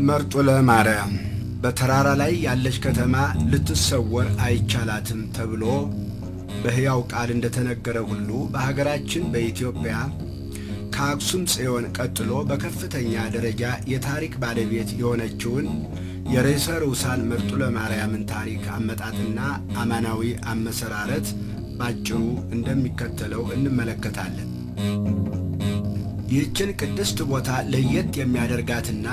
መርጡለ ማርያም በተራራ ላይ ያለች ከተማ ልትሰወር አይቻላትም ተብሎ በሕያው ቃል እንደተነገረ ሁሉ በሀገራችን በኢትዮጵያ ከአክሱም ጽዮን ቀጥሎ በከፍተኛ ደረጃ የታሪክ ባለቤት የሆነችውን የርዕሰ ርዑሳን መርጡለ ማርያምን ታሪክ አመጣጥና አማናዊ አመሰራረት ባጭሩ እንደሚከተለው እንመለከታለን። ይህችን ቅድስት ቦታ ለየት የሚያደርጋትና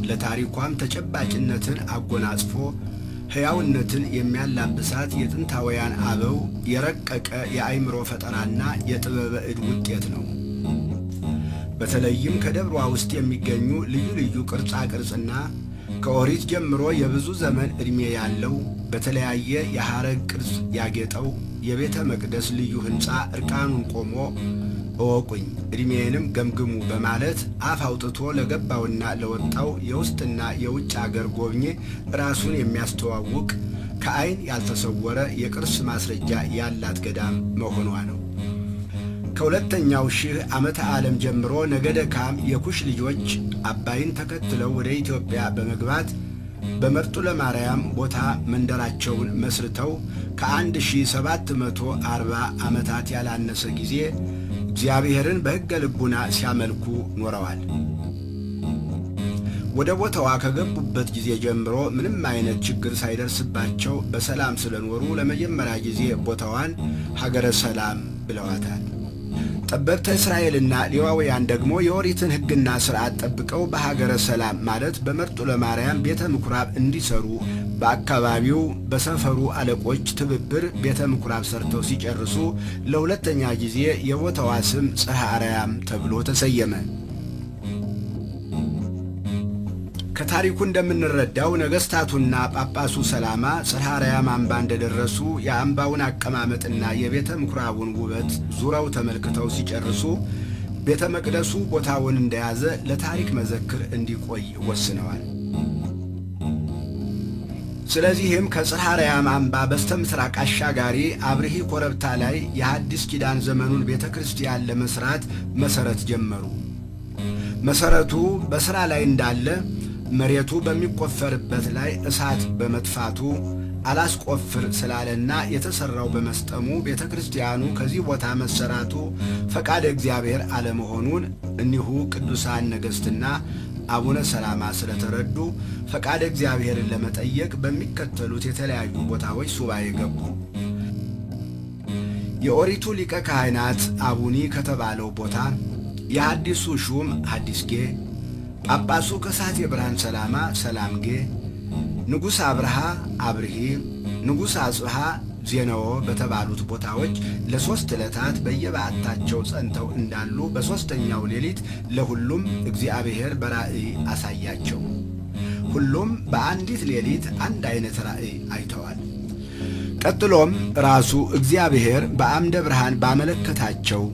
ለታሪኳም ተጨባጭነትን አጎናጽፎ ሕያውነትን የሚያላብሳት የጥንታውያን አበው የረቀቀ የአእምሮ ፈጠራና የጥበበ እድ ውጤት ነው። በተለይም ከደብሯ ውስጥ የሚገኙ ልዩ ልዩ ቅርጻ ቅርጽና ከኦሪት ጀምሮ የብዙ ዘመን ዕድሜ ያለው በተለያየ የሐረግ ቅርጽ ያጌጠው የቤተ መቅደስ ልዩ ሕንፃ እርቃኑን ቆሞ እወቁኝ ዕድሜዬንም ገምግሙ በማለት አፍ አውጥቶ ለገባውና ለወጣው የውስጥና የውጭ አገር ጎብኚ ራሱን የሚያስተዋውቅ ከአይን ያልተሰወረ የቅርስ ማስረጃ ያላት ገዳም መሆኗ ነው። ከሁለተኛው ሺህ ዓመተ ዓለም ጀምሮ ነገደ ካም የኩሽ ልጆች አባይን ተከትለው ወደ ኢትዮጵያ በመግባት በመርጡለ ማርያም ቦታ መንደራቸውን መስርተው ከ1740 ዓመታት ያላነሰ ጊዜ እግዚአብሔርን በሕገ ልቡና ሲያመልኩ ኖረዋል። ወደ ቦታዋ ከገቡበት ጊዜ ጀምሮ ምንም አይነት ችግር ሳይደርስባቸው በሰላም ስለኖሩ ለመጀመሪያ ጊዜ ቦታዋን ሀገረ ሰላም ብለዋታል። ጠበብተ እስራኤልና ሌዋውያን ደግሞ የኦሪትን ሕግና ሥርዓት ጠብቀው በሀገረ ሰላም ማለት በመርጡለ ማርያም ቤተ ምኩራብ እንዲሰሩ በአካባቢው በሰፈሩ አለቆች ትብብር ቤተ ምኩራብ ሰርተው ሲጨርሱ ለሁለተኛ ጊዜ የቦታዋ ስም ጽርሐ አርያም ተብሎ ተሰየመ። ከታሪኩ እንደምንረዳው ነገሥታቱና ጳጳሱ ሰላማ ጽርሐ አርያም አምባ እንደደረሱ የአምባውን አቀማመጥና የቤተ ምኩራቡን ውበት ዙረው ተመልክተው ሲጨርሱ ቤተ መቅደሱ ቦታውን እንደያዘ ለታሪክ መዘክር እንዲቆይ ወስነዋል። ስለዚህም ከጽርሐ አርያም አምባ በስተምስራቅ አሻጋሪ አብርሂ ኮረብታ ላይ የሐዲስ ኪዳን ዘመኑን ቤተ ክርስቲያን ለመስራት መሰረት ጀመሩ። መሰረቱ በሥራ ላይ እንዳለ መሬቱ በሚቆፈርበት ላይ እሳት በመጥፋቱ አላስቆፍር ስላለና የተሰራው በመስጠሙ ቤተ ክርስቲያኑ ከዚህ ቦታ መሰራቱ ፈቃደ እግዚአብሔር አለመሆኑን እኒሁ ቅዱሳን ነገሥትና አቡነ ሰላማ ስለተረዱ ፈቃደ እግዚአብሔርን ለመጠየቅ በሚከተሉት የተለያዩ ቦታዎች ሱባኤ ገቡ። የኦሪቱ ሊቀ ካህናት አቡኒ ከተባለው ቦታ፣ የሐዲሱ ሹም ሐዲስጌ፣ ጳጳሱ ከሳቴ ብርሃን ሰላማ ሰላምጌ፣ ንጉሥ አብርሃ አብርሂ፣ ንጉሥ አጽብሃ ዜነዎ በተባሉት ቦታዎች ለሦስት ዕለታት በየበዓታቸው ጸንተው እንዳሉ በሦስተኛው ሌሊት ለሁሉም እግዚአብሔር በራእይ አሳያቸው። ሁሉም በአንዲት ሌሊት አንድ አይነት ራእይ አይተዋል። ቀጥሎም ራሱ እግዚአብሔር በአምደ ብርሃን ባመለከታቸው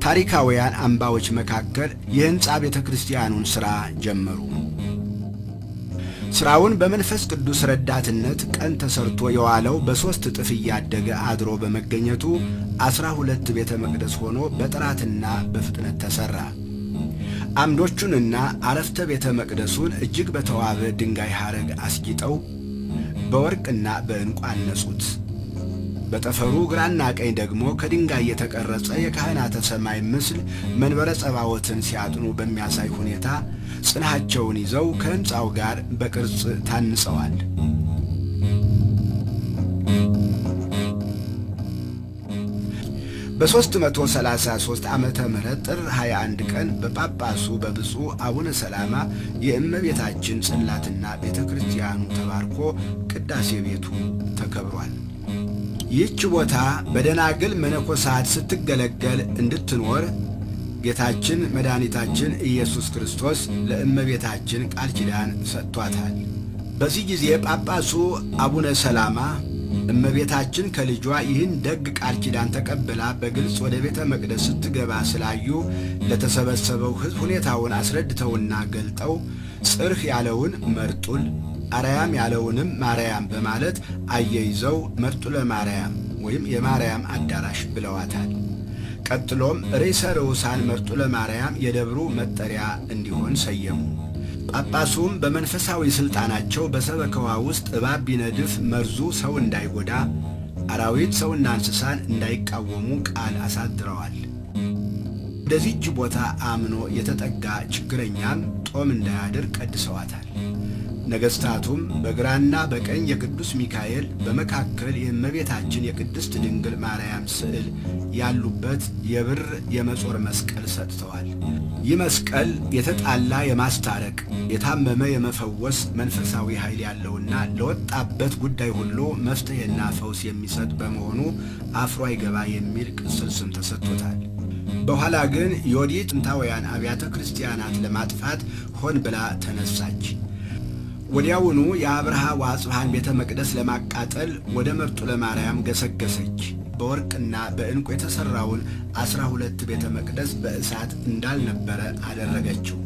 ታሪካውያን አምባዎች መካከል የሕንፃ ቤተ ክርስቲያኑን ሥራ ጀመሩ። ሥራውን በመንፈስ ቅዱስ ረዳትነት ቀን ተሰርቶ የዋለው በሦስት እጥፍ እያደገ አድሮ በመገኘቱ 12 ቤተ መቅደስ ሆኖ በጥራትና በፍጥነት ተሠራ። አምዶቹንና አረፍተ ቤተ መቅደሱን እጅግ በተዋበ ድንጋይ ሐረግ አስጊጠው በወርቅና በዕንቁ አነጹት። በጠፈሩ ግራና ቀኝ ደግሞ ከድንጋይ የተቀረጸ የካህናተ ሰማይ ምስል መንበረ ጸባዖትን ሲያጥኑ በሚያሳይ ሁኔታ ጽንሐቸውን ይዘው ከሕንፃው ጋር በቅርጽ ታንጸዋል። በ333 ዓመተ ምህረት ጥር 21 ቀን በጳጳሱ በብፁዕ አቡነ ሰላማ የእመቤታችን ጽላትና ቤተ ክርስቲያኑ ተባርኮ ቅዳሴ ቤቱ ተከብሯል። ይህች ቦታ በደናግል መነኮሳት ስትገለገል እንድትኖር ጌታችን መድኃኒታችን ኢየሱስ ክርስቶስ ለእመቤታችን ቃል ኪዳን ሰጥቷታል። በዚህ ጊዜ ጳጳሱ አቡነ ሰላማ እመቤታችን ከልጇ ይህን ደግ ቃል ኪዳን ተቀብላ በግልጽ ወደ ቤተ መቅደስ ስትገባ ስላዩ ለተሰበሰበው ሕዝብ ሁኔታውን አስረድተውና ገልጠው ጽርሕ ያለውን መርጡል አርያም ያለውንም ማርያም በማለት አያይዘው መርጡለ ማርያም ወይም የማርያም አዳራሽ ብለዋታል። ቀጥሎም ርዕሰ ርዑሳን መርጡለ ማርያም የደብሩ መጠሪያ እንዲሆን ሰየሙ። ጳጳሱም በመንፈሳዊ ሥልጣናቸው በሰበካዋ ውስጥ እባብ ቢነድፍ መርዙ ሰው እንዳይጎዳ፣ አራዊት ሰውና እንስሳን እንዳይቃወሙ ቃል አሳድረዋል። ወደዚህች ቦታ አምኖ የተጠጋ ችግረኛም ጦም እንዳያድር ቀድሰዋታል። ነገሥታቱም በግራና በቀኝ የቅዱስ ሚካኤል በመካከል የእመቤታችን የቅድስት ድንግል ማርያም ስዕል ያሉበት የብር የመጾር መስቀል ሰጥተዋል። ይህ መስቀል የተጣላ የማስታረቅ፣ የታመመ የመፈወስ መንፈሳዊ ኃይል ያለውና ለወጣበት ጉዳይ ሁሉ መፍትሔና ፈውስ የሚሰጥ በመሆኑ አፍሮ አይገባ የሚል ቅጽል ስም ተሰጥቶታል። በኋላ ግን ዮዲት ጥንታውያን አብያተ ክርስቲያናት ለማጥፋት ሆን ብላ ተነሳች። ወዲያውኑ የአብርሃ ወአጽብሃን ቤተ መቅደስ ለማቃጠል ወደ መርጡ ለማርያም ገሰገሰች። በወርቅና በዕንቁ የተሠራውን 12 ቤተ መቅደስ በእሳት እንዳልነበረ አደረገችው።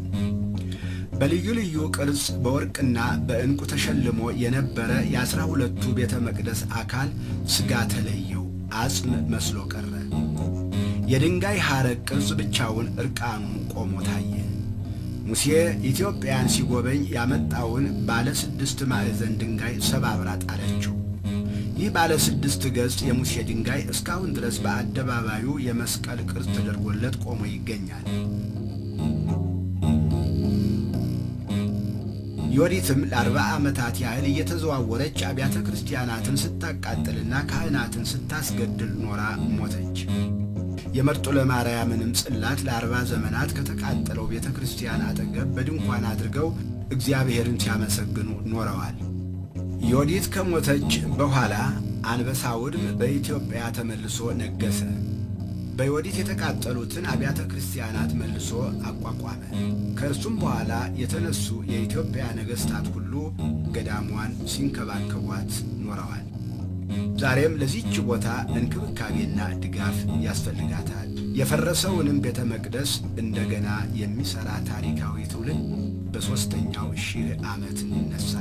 በልዩ ልዩ ቅርጽ በወርቅና በዕንቁ ተሸልሞ የነበረ የ12ቱ ቤተ መቅደስ አካል ሥጋ ተለየው፣ አጽም መስሎ ቀረ። የድንጋይ ሐረግ ቅርጽ ብቻውን ዕርቃኑን ቆሞ ታየ። ሙሴ ኢትዮጵያን ሲጎበኝ ያመጣውን ባለ 6 ማዕዘን ድንጋይ ሰባብራ ጣለችው። ይህ ባለ 6 ገጽ የሙሴ ድንጋይ እስካሁን ድረስ በአደባባዩ የመስቀል ቅርጽ ተደርጎለት ቆሞ ይገኛል። ዮዲትም ለ40 ዓመታት ያህል እየተዘዋወረች አብያተ ክርስቲያናትን ስታቃጥልና ካህናትን ስታስገድል ኖራ ሞተች። የመርጡ ለማርያምንም ጽላት ለ40 ዘመናት ከተቃጠለው ቤተ ክርስቲያን አጠገብ በድንኳን አድርገው እግዚአብሔርን ሲያመሰግኑ ኖረዋል። ዮዲት ከሞተች በኋላ አንበሳ ውድም በኢትዮጵያ ተመልሶ ነገሰ። በዮዲት የተቃጠሉትን አብያተ ክርስቲያናት መልሶ አቋቋመ። ከእርሱም በኋላ የተነሱ የኢትዮጵያ ነገሥታት ሁሉ ገዳሟን ሲንከባከቧት ኖረዋል። ዛሬም ለዚህች ቦታ እንክብካቤና ድጋፍ ያስፈልጋታል። የፈረሰውንም ቤተ መቅደስ እንደገና የሚሠራ ታሪካዊ ትውልድ በ3ኛው ሺህ ዓመት እንዲነሳ